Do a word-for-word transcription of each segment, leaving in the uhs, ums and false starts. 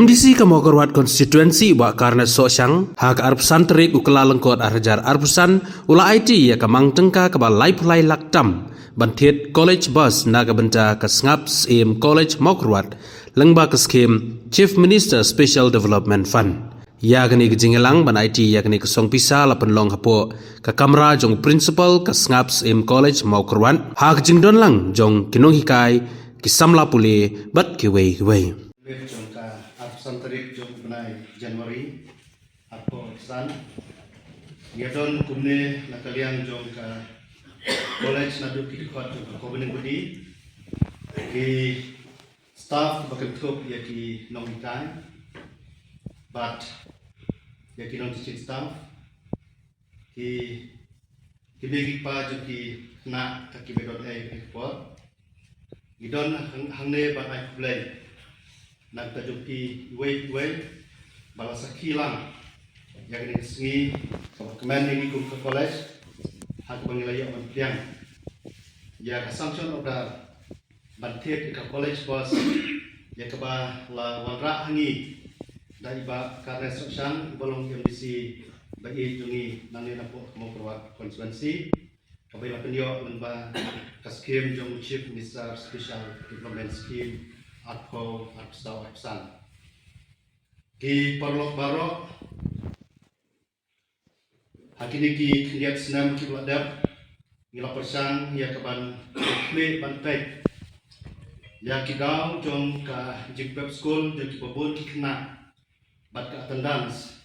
M D C ka Mawkyrwat Constituency, Bah Carnes Sohshang, ha ka arphew san tarik u Kyllalyngkot arhajar arphew san, u la aiti ïa ka mang tyngka kaba laiphew lai lak tam ban thied college bus na ka bynta ka Sngap Syiem College Mawkyrwat, lyngba ka skhim Chief Minister Special Development Fund. Ïa kane ka jingïalang ban aiti ïa kane ka song pisa la pynlong hapoh ka kamra jong u Principal ka Sngap Syiem College Mawkyrwat, ha ka jingdon lang jong ki nonghikai, ki samla pule bad kiwei kiwei. Jong ka arphew san tarik jong u bnai January, arphew san, ïa don kumne na ka liang jong ka college naduh ki dkhot jong ka governing body, ki staff ba kynthup ïa ki nonghikai bad ïa ki non-teaching staff, ki, ki mei ki pa jong ki khynnah, ka ki ba don ei ka por. Ngi don hang, hangne ban ai khublei na ka jong phi iwei iwei ba la sakhi lang ïa kane ka sngi kaba kmen ïa ngi kum ka college, ha kaba ngi la ïoh ban pdiang ïa ka sanction order ban thied ïa ka college bus, ïa kaba la wanrah ha ngi da i Bah Carnes Sohshang, i ba long M D C ba ïeit jong ngi nangne napoh ka Mawkyrwat constituency, kaba i la pynïoh lyngba ka skhim jong u Chief Minister Special Development Scheme arphew, arphew saw, arphew san. Ki paralok baroh, ha kine ki khyndiat snem kiba la dep, ngi la pyrshang ïa ka ban khmih ban peit ïa ki daw jong ka jingpep skul jong kiba bun ki khynnah bad ka attendance,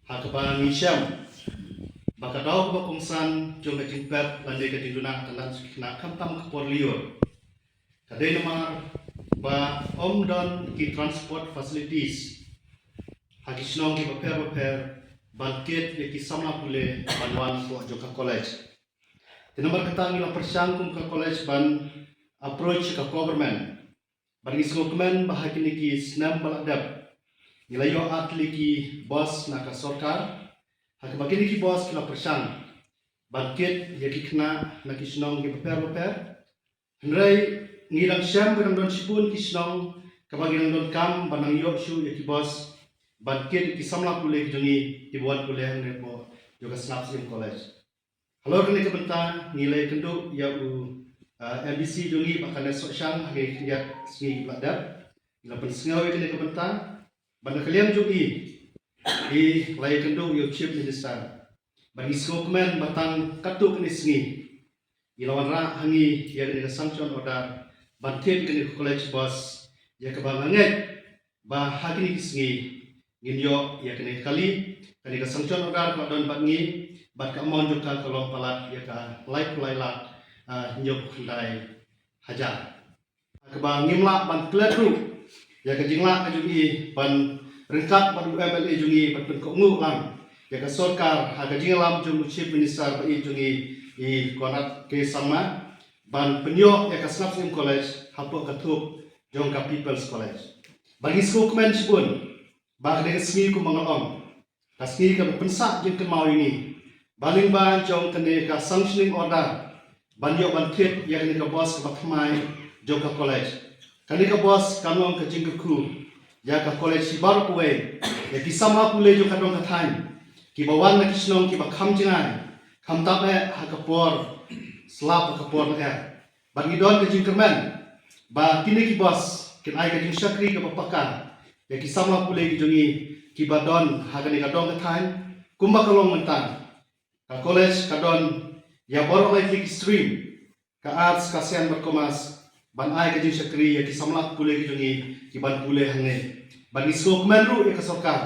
ha kaba ngi shem ba ka daw kaba kongsan jong ka jingpep lane ka jingduna attendance ki khynnah khamtam ka por lyiur, ka dei namar ba ym don ki transport facilities ha ki shnong kiba pher bapher ban kit ïa ki samla pule ban wan hapoh jong ka college. Te namar kata ngi la pyrshang kum ka college ban approach ka government, bad ngi sngewkmen ba ha kine ki snem ba la dep ngi la ïoh ar tylli ki bus na ka sorkar, ha kaba kine ki bus ki la pyrshang ban kit ïa ki khynnah na ki shnong kiba pher bapher. Hynrei ngi dang shem ba dang don shibun ki shnong kaba ngi dang donkam ba nang ïoh shuh ïa ki bus ban kit ïa ki samla pule ki jong ngi kiba wan pule hangne hapoh jong ka Sngap Syiem College. Halor kane ka bynta ngi la ïakynduh ïa u, ah, M D C jong ngi Bah Carnes Sohshang ha kine ki khyndiat sngi kiba la dep. Ngi la pynsngew ïa kane ka bynta bad na ka liang jong ngi, ngi la ïakynduh ïa u Chief Minister bad ngi sngewkmen ba tang katto katne sngi ngi la wanrah ha ngi ïa kane ka sanction order ban thied ïa kane ka college bus, ïa kaba nga ngeit ba ha kine ki sngi ngin ïoh ïa kane ka kali, kane ka sanction order ka don bad ngi, bad ka amount jong ka ka long palat ïa ka laiphew lai lak, ah, hynñiewphew khyndai hajar. Ha kaba ngim lah ban klet ruh ïa ka jinglah ka jong i ban ryngkat bad u M L A jong i ban pynkohnguh lang ïa ka sorkar ha ka jingïalam jong u Chief Minister ba ïeit jong i, i Conrad K Sangma, ban pynïoh ïa ka Sngap Syiem College hapoh ka thup jong ka People's College. Bad ngi sngewkmen shibun ba ka dei ka sngi kumba nga ong, ka sngi kaba pynsah jingkynmaw ïa ngi ba lyngba jong kane ka sanctioning order ban ïoh ban thied ïa kane ka bus kaba thymmai jong ka college. Kane ka bus kan long ka jingkyrkhu ïa ka college hi baroh kawei, ïa ki samla pule jong ka dong ka thaiñ kiba wan na ki shnong kiba kham jngai, khamtam eh ha ka por slap ha ka por lyer. Bad ngi don ka jingkyrmen ba kine ki bus kin ai ka jingshakri kaba paka ïa ki samla pule ki jong ngi kiba don ha kane ka dong ka thaiñ. Kumba ka long mynta, ka college ka don ïa baroh lai tylli ki stream, ka arts, ka science bad commerce, ban ai ka jingshakri ïa ki samla pule ki jong ngi kiban pule hangne. Bad ngi sngewkmen ruh ïa ka sorkar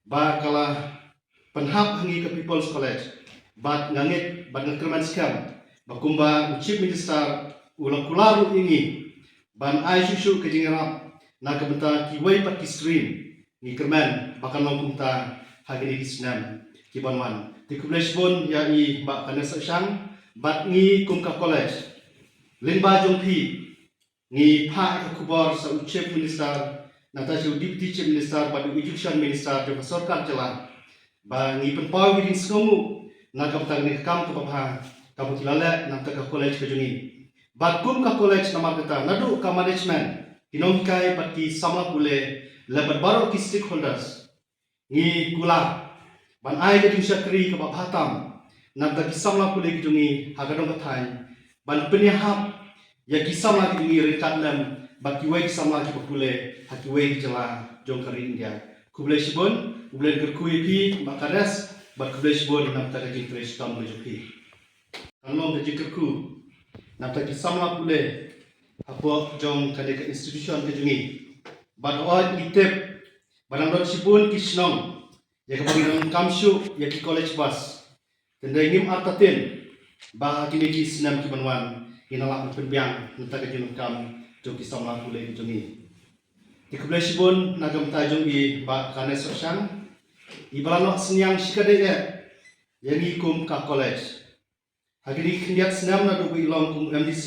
ba ka la pynhap ha ngi ka People's College. Bad nga ngeit bad nga kyrmen skhem ba kumba u Chief Minister u la kular ruh ïa ngi ban ai shuh shuh ka jingïarap na ka bynta kiwei pat ki stream, ngi kyrmen ba kan long kumta ha kine ki snem kiban wan. Te khublei shibun ïa i Bah Carnes Sohshang, bad ngi kum ka college, lyngba jong phi, ngi phah ïa ka khubor sha u Chief Minister, nangta sha u Deputy Chief Minister bad u Education Minister jong ka sorkar jylla, ba ngi pynpaw ïa ka jingsngewnguh na ka bynta kane ka kam kaba bha kaba ki la leh na ka bynta ka college ka jong ngi. Bad kum ka college namar kata, naduh ka management, ki nonghikai bad ki samla pule, lem bad baroh ki stakeholders, ngi kular ban ai ka jingshakri kaba bha tam na bynta ki samla pule ki jong ngi ha ka dong ka thaiñ, ban pynïahap ïa ki samla ki jong ngi ryngkat lem bad kiwei ki samla kiba pule ha kiwei ki jylla jong ka ri India. Khublei shibun, U Blei un kyrkhu ïa phi Bah Kanes, bad khublei shibun na bynta ka jingtrei shitom ka jong phi. Kan long ka jingkyrkhu na bynta ki samla pule hapoh jong kane ka institution ka jong ngi. Bad hooid ngi tip ba dang don shibun ki shnong ïa kaba ngi donkam shuh ïa ki college bus. Te ngim artatien ba ha kine ki snem ki ban wan ngin nang lah ban pynbiang na bynta ka jingdonkam jong ki samla pule ki jong ngi. Te khublei shibun na ka bynta jong i Bah Kanes Sohshang, iba la noh synñiang shikatdei eh ïa ngi kum ka college. Ha kine ki khyndiat snem naduh ba i long kum M D C,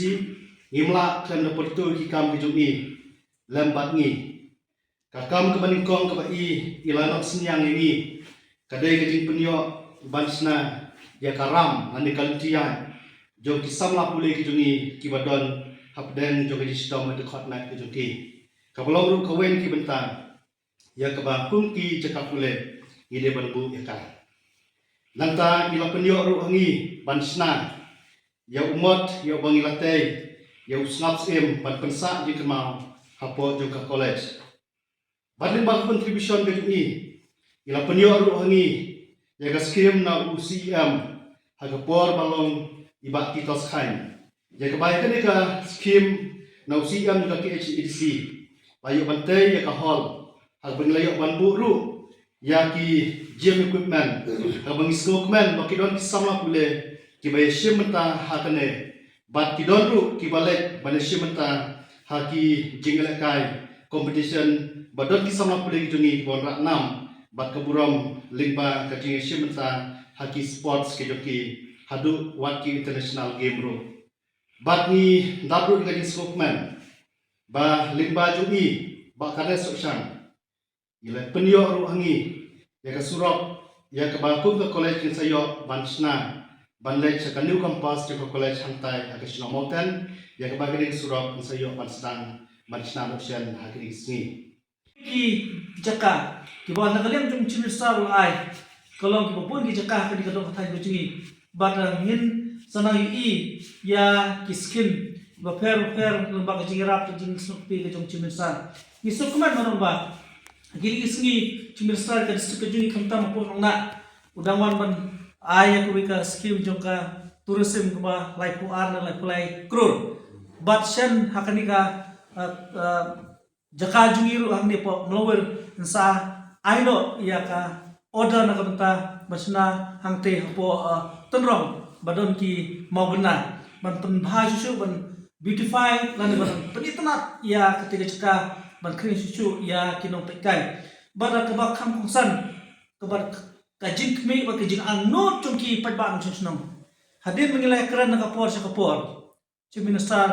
ngim lah khlem da pyrto ïa ki kam ki jong i lem bad ngi. Ka kam kaba nyngkong kaba i, i la noh synñiang ïa ngi ka dei ka jingpynïoh ban shna ïa ka ram lane ka lynti ïaid jong ki samla pule ki jong ngi kiba don hapdeng jong ka jingshitom bad ka khot nat ka jong ki. Kaba long ruh kawei na ki bynta ïa kaba kum ki jaka pule ngi dei ban buh ïa ka. Nangta i la pynïoh ruh ha ngi ban shna ïa u mot ïa uba ngi la tei ïa u sngap syiem ban pynsah jingkynmaw hapoh jong ka college. Bad lyngba ka contribution ka jong i, i la pynïoh ruh ha ngi ïa ka skim na u C E M ha ka por ba long i Bah Titos Chyne. Ïa kaba ïa kane ka skim na u C E M jong ka K H A D C, la ïoh ban tei ïa ka hall, ha kaba ngi la ïoh ban buh ruh ïa ki gym equipment, ha kaba ngi sngewkmen ba ki don ki samla pule kiba ïashim bynta ha kane, bad ki don ruh kiba leit ban ïashim bynta ha ki jingïalehkai competition, ba don ki samla pule ki jong ngi kiba wanrah nam bad ka burom lyngba ka jingïashim bynta ha ki sports ki jong ki, haduh wat ki international game ruh. Bad ngi dap ruh da ka jingsngewkmen ba lyngba jong i Bah Kanes Sohshang, i la pynïoh ruh ha ngi ïa ka surok ïa kaba kum ka college ngin sa ïoh ban shna ban leit sha ka new campus jong ka college hangtai ha ka shnong Mawten, ïa kaba kane ka surok ngin sa ïoh ban sdang ban shna dok shen ha kine ki sngi. Ki jaka kiba na ka liang jong u Chief Minister u la ai, ka long kiba bun ki jaka ha kane ka dong ka thaiñ ka jong ngi. Bad, uh, ngin sa nang ïohi ïa ki skim bapher bapher lyngba ka jingïarap ka jingsngewkmen ka jong u Chief Minister. Ngi sngewkmen ba nang ba kine ki sngi u Chief Minister ka district ka jong ngi khamtam hapoh Nongnah u dang wan ban ai ïa kawei ka skim jong ka tourism kaba laiphew ar ne laiphew lai klur. Bad shen ha kane ka, uh, uh, jaka jong ngi ruh hangne hapoh Mlawir, ngin sa ai noh ïa ka order na ka bynta ban shna hangtei hapoh, uh, Tynrong ba don ki mawbynna, ban pynbha shuh shuh, ban beautify lane ban pynitynnad ïa katei ka jaka, ban khring shuh shuh ïa ki nongpeitkai. Bad kaba kham kongsan, kaba ka jingkhmih bad ka jingangnud jong ki paidbah nongshong shnong. Hadien ba ngi la kren na ka por sha ka por, Chief Minister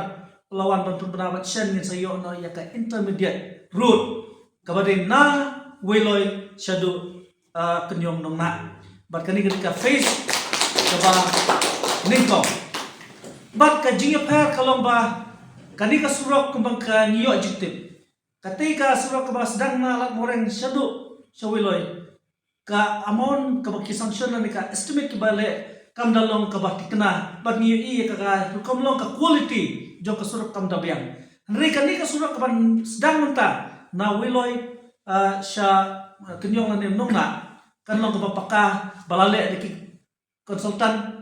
u la wan ban pynbna ba shen ngin sa ïoh noh ïa ka intermediate road kaba dei na Weiloi shaduh, ah, Kynïong Nongnah. Bad kane ka dei ka phase kaba nyngkong. Bad ka jingïapher ka long ba kane ka surok kumba ka ngi ïoh jingtip, katei ka surok kaba sdang na Lad Moreng shaduh sha Weiloi, ka amount kaba ki sanction lane ka estimate kiba leh kam da long kaba thikna, bad ngi ïohi ïa ka, ka rukom long ka quality jong ka surok kam da biang. Hynrei kane ka surok kaba sdang mynta na Weiloi, ah, sha, ah, Kynïong lane Nongnah, kan long kaba paka ba la leh da ki consultant.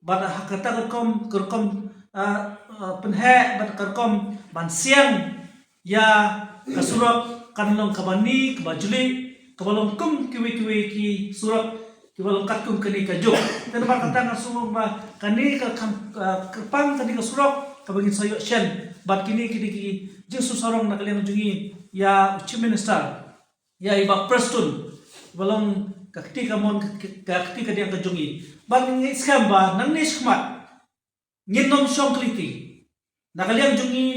Bad ha kata ka rukom, ka rukom, ah, ah, pynheh, bad ka rukom ban siang ïa ka surok kan long kaba ni, kaba juli, kaba long kum kiwei kiwei ki surok kiba long katkum kane ka juk. Te namar kata nga sngew ba kane ka kam, ah, kyrpang kane ka surok kaba ngin sa ïoh shen. Bad kine, kine ki jingsngewsarong na ka liang jong ngi ïa u Chief Minister, ïa i Bah Prestone, ba long ka kti kamon, ka, ka, ka kti kadiang ka jong ngi. Bad ngi ngeit skhem ba nangne shakhmat ngin nym shong kylli. Na ka liang jong ngi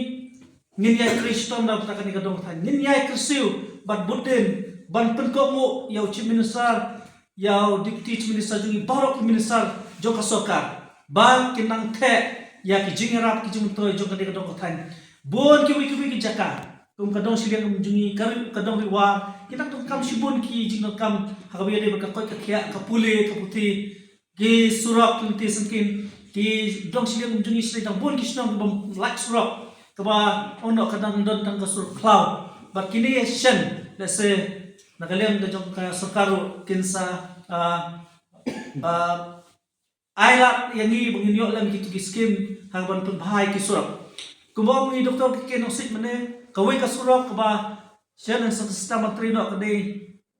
ngin ïai trei shitom na ka bynta kane ka dong ka thaiñ, ngin ïai kyrsiew bad bud dien ban pynkohnguh ïa u Chief Minister, ïa u Deputy Chief Minister jong ngi, baroh ki minister jong ka sorkar, ba kin nang theh ïa ki jingïarap ki jingmyntoi jong kane ka dong ka thaiñ. Bun kiwei kiwei ki jaka kum ka dong shiliang um jong ngi, ka, ka dong Ri War, ki dang donkam shibun ki jingdonkam ha kaba ïadei bad ka koit ka khiah, ka pule ka puthi, ki surok, ki lynti syngkien, ki dong shiliang um jong ngi shisha dang bun ki shnong kibym lait surok, kaba ong noh ka dang don tang ka surok khlaw. Bad kine shen, lehse na ka liang ka jong ka sorkar ruh kin sa, ah, ah, ai lad ïa ngi ba ngin ïoh lem kito ki skim ha kaban pynbha ïa ki surok. Kumba ong i Doktor K K Nongsiej mynne, kawei ka surok kaba shen yn sa sdang ban trei noh ka dei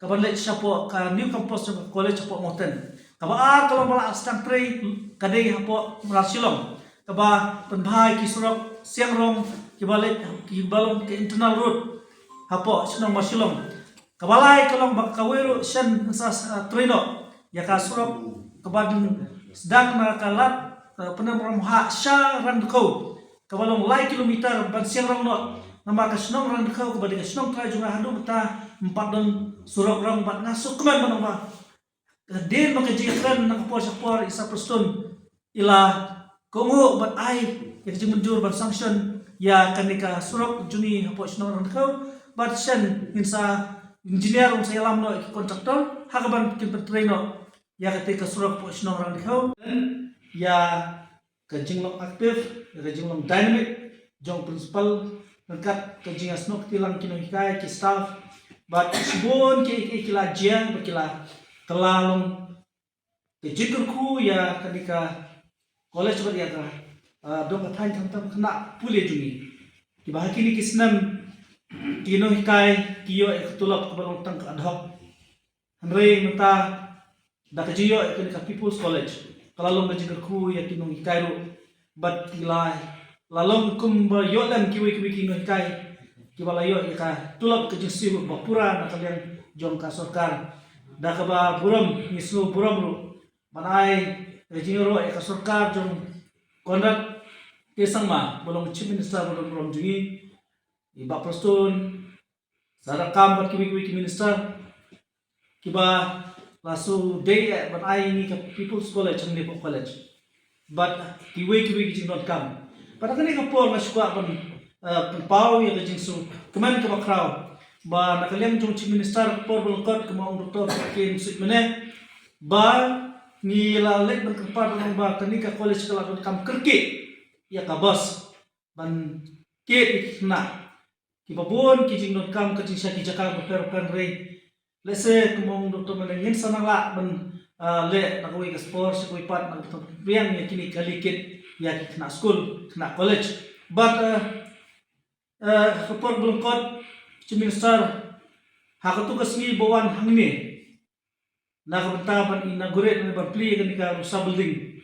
kaban leit shapoh ka new campus jong ka college hapoh Mawten. Kaba ar ka long ba la sdang trei ka dei hapoh Marshillong, kaba pynbha ïa ki surok Siangrong kiba leit, kiba long ka internal road hapoh shnong Marshillong. Kaba lai ka long ba kawei ruh shen yn sa, ah, trei noh ïa ka surok kaba dang sdang na ka lad, ah, Pyndengrumhah sha Rangdkhiew, kaba long lai kilometer ban Siangrong noh. Namar ka shnong Rangdkhiew kaba dei ka shnong trai jong nga, haduh mynta ym pat don surok rong, bad nga sngewkmen ban ong ba hadien ba ka jingïakren na ka por sha ka por, i Sir Prestone i la kohnguh bad ai ïa ka jingmynjur ban sanction ïa kane ka surok jong ngi hapoh shnong Rangdkhiew. Bad shen ngin sa, engineer un sa ïalam noh ïa ki contractor ha kaban kin pyntrei noh ïa kata ka surok hapoh shnong Rangdkhiew. Ïa ka jinglong active, ïa ka jinglong dynamic jong principal ryngkat ka jingïasnoh kti lang ki nonghikai, ki staff, bad shibun ki, ki, ki la jia bad ki la kylla long ka jingkyrkhu ïa kane ka college bad ïa ka, ah, dong ka thaiñ, khamtam khynnah pule jong ngi, kiba ha kine ki snem ki nonghikai ki ïoh ïa ka tulop kaba long tang ka ad hoc. Hynrei mynta da ka jingïoh ïa kane ka People's College, ka la long ka jingkyrkhu ïa ki nonghikai ruh, bad ki la, la long kumba ïoh lem kiwei kiwei ki nonghikai kiba la ïoh ïa ka tulop, ka jingsiew ruh ba pura na ka liang jong ka sorkar. Da kaba burom, ngi sngew burom ruh ban ai ka jingïaroh ïa ka sorkar jong Conrad K Sangma ba long Chief Minister ba don burom jong ngi, i Bah Prestone, Sir Rakkam bad kiwei kiwei ki minister kiba la shu dei, eh, ban ai ngi ka People's College hangne hapoh college bad kiwei kiwei ki jingdonkam. Bad ha kane ka por nga shu kwah ban, eh, pynpaw ïa ka jingsngewkmen kaba khraw ba na ka liang jong Chief Minister ka por ba lyngkot, kumba ong Doktor K K Nongsiej mynne, ba ngi la leit ban kyrpad ban ong ba kane ka college ka la donkam kyrkieh ïa ka bus ban kit ïa ki khynnah kiba bun ki jingdonkam ka jingshah ki jaka bapher bapher. Hynrei lehse kumba ong Doktor mynne, ngin sa nang lah ban, ah, leh na kawei ka spor sha kawei pat, nang ban pynbiang ïa kine ki kali kit ïa ki khynnah skul, khynnah college. Bad, eh, eh, ka por ba lyngkot, Chief Minister, ha kato ka sngi ba wan hangne na ka bynta ban inaugurate ne ban plie ïa kane ka Rusa building,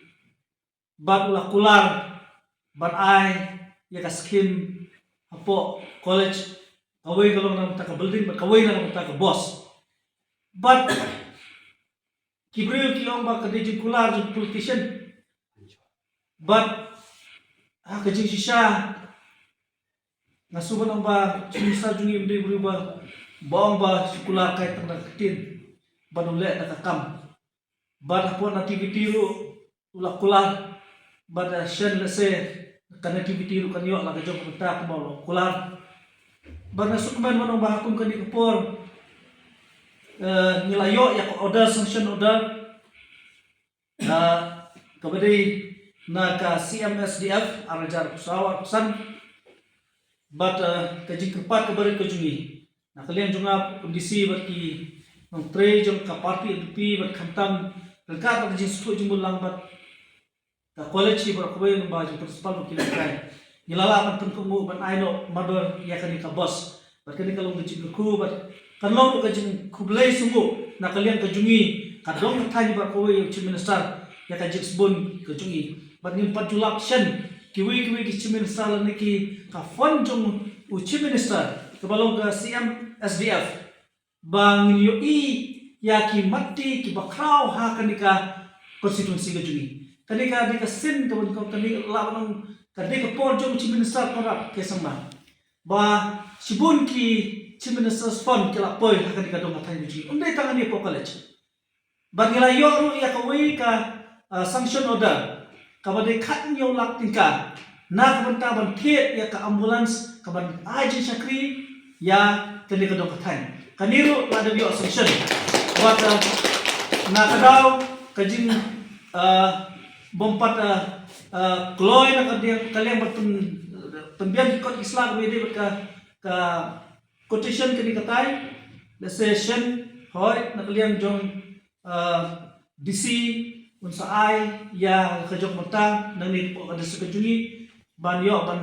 bad u la kular ban ai ïa ka skim hapoh college, kawei ka long na ka bynta ka building bad kawei na ka bynta ka bus. Bad ki briew ki ong ba ka dei jingkular jong politician. Bad ha ka jingshisha nga shu ban ong ba Chief Minister jong ngi um dei u briew ba, ba ong ba shu kular kai tang da ka ktien, bad u leh da ka kam. Bad hapoh nativity ruh u la kular. Bad, eh, shen lehse ka nativity ruh kan ïoh la ka jong ka bynta kumba u la kular. Bad nga sngewkmen ban ong ba ha kum kane ka por, eh, ngi la ïoh ïa ka order, sanction order, eh, kaba dei na ka C M S D F ar hajar arphew saw arphew san. Bad, eh, ka jingkyrpad kaba rit ka jong ngi na ka liang jong nga, M D C bad ki nongtrei jong ka party N P P bad khamtam ryngkat bad ka jingsngewthuh jingmut lang bad ka college hi baroh kawei, lyngba jong principal bad ki nonghikai, ngi la lah ban pynkohnguh ban ai noh mardor ïa kane ka bus. Bad kane ka long ka jingkyrkhu bad kan long ka jingkhublei sngewbha na ka liang ka jong ngi, ka dong ka thaiñ baroh kawei, ïa u Chief Minister ïa ka jingsbun ka jong ngi. Bad ngim pat ju lap shen kiwei kiwei ki Chief Minister lane ki ka fund jong u Chief Minister kaba long ka C M S D F ba ngin ïohi ïa ki matti kiba khraw ha kane ka constituency ka jong ngi. Kane ka dei ka sien kaba nyngkong, kane lah ban ong ka dei ka por jong u Chief Minister Conrad K Sangma ba shibun ki Chief Minister's Fund ki la poi ha kane ka dong ka thaiñ ka jong ngi. Ym dei tang hangne hapoh college. Bad ngi la ïoh ruh ïa kawei ka, ah, sanction order kaba dei khathynñiew lak tyngka Na ka bynta ban thied ïa ka ambulance ka ban ai jingshakri ïa kane ka dong ka thaiñ. Kane ruh la dep ïoh sanction. Wat, eh, na ka daw ka jing, eh, bym pat, eh, eh, kloi na ka liang, ka liang ban pyn, pynbiang ki kot ki sla kaba ïadei bad ka, ka quotation kane ka thaiñ. Lehse shen hoi na ka liang jong, eh, D C un sa ai ïa ka jong mynta nangne hapoh ka district ka jong ngi ban ïoh ban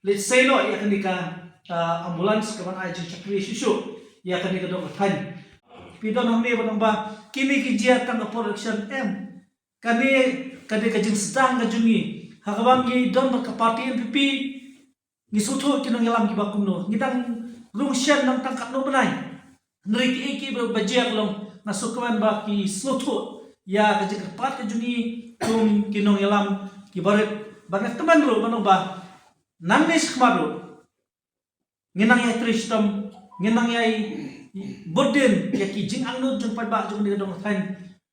leit sei noh ïa kane ka, ah, ambulance ka ban ai jingshakri shuh shuh ïa kane ka dong ka thaiñ. Phi don hangne ban ong ba kine ki jia tang ka por election, em. Kane ka dei ka jingsdang ka jong ngi ha kaba ngi don bad ka party N P P. Ngi sngewthuh ki nongïalam kiba kumno, ngi dang rung shen nang tang katno bnai. Hynrei kiei kiei ba jia ka long, nga sngewkmen ba ki sngewthuh ïa ka jingkyrpad ka jong ngi kum ki nongïalam kiba rit. Bad nga kmen ruh ban ong ba nangne shakhmat ruh ngin nang ïai trei shitom, ngin nang ïai bud dien ïa ki jingangnud jong paidbah jong kane ka dong ka thaiñ,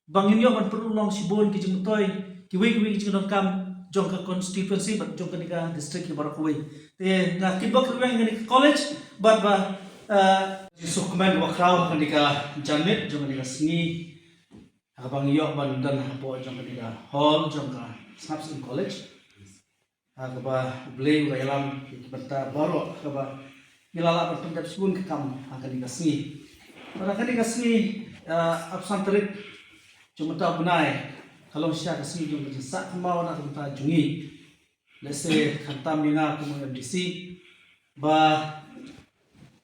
ba ngin ïoh ban pynurlong shibun ki jingmyntoi, kiwei kiwei ki jingdonkam jong ka constituency bad jong kane ka district hi baroh kawei. Te nga kitbok kitrwiang ïa kane ka college bad ba, eh, jingsngewkmen ba khraw ha kane ka janmiet jong kane ka sngi, ha kaba ngi ïoh ban don hapoh jong kane ka hall jong ka Sngap Syiem College. Ha kaba U Blei u la ïalam ïa ki bynta baroh ha kaba ngi la lah ban pyndep shibun ka kam ha kane ka sngi. Bad ha kane ka sngi, eh, arphew san tarik jong mynta u bnai ka long shisha ka sngi jong ka jingsah kynmaw na ka bynta jong ngi. Lehse khamtam ïa nga kum u M D C ba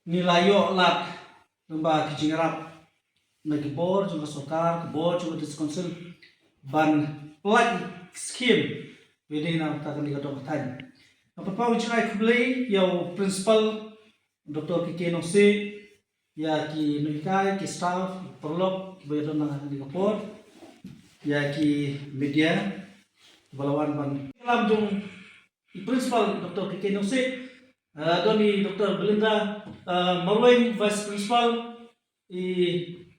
ngi la ïoh lad lyngba ki jingïarap na ki bor jong ka sorkar, ki bor jong ka District Council ban pynlait ki skim ba ïadei na ka bynta kane ka dong ka thaiñ. Nga pynpaw ka jingai khublei ïa u Principal Doctor K K Nongsiej, ïa ki nonghikai, ki staff, ki paralok kiba ïadon lang ha kane ka por, ïa ki media kiba la wan ban ïalam jong i Principal Doctor K K Nongsiej, eh, don i Doctor Belinda, eh, Marwein, Vice Principal, i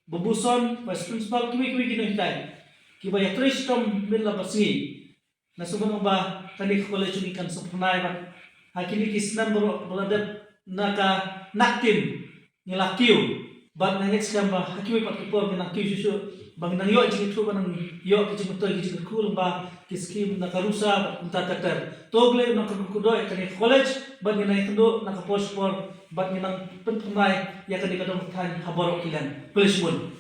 Babuson, Vice Principal, kiwei kiwei ki nonghikai kiba ïatrei shitom mynta la barsngi. Nga sngewbha ba kane ka college ngi kan sngewbha bad ha kine ki snem baroh ba la dep na ka NACTIM ngi la kiew bad nga ngeit skhem ba ha kiwei pat ki por ngi nang kiew shuh shuh ba ngi nang ïoh jingïathuh ba nang ïoh ki jingmyntoi ki jingkyrkhu lyngba ki skim na ka RUSA bad kumta ter ter. To U Blei u nang kyrkhu kyrdoh ïa kane ka college bad ngi nang ïakynduh na ka por sha ka por bad ngi nang pynphyrnai ïa kane ka dong ka thaiñ ha baroh ki lane. Khublei shibun.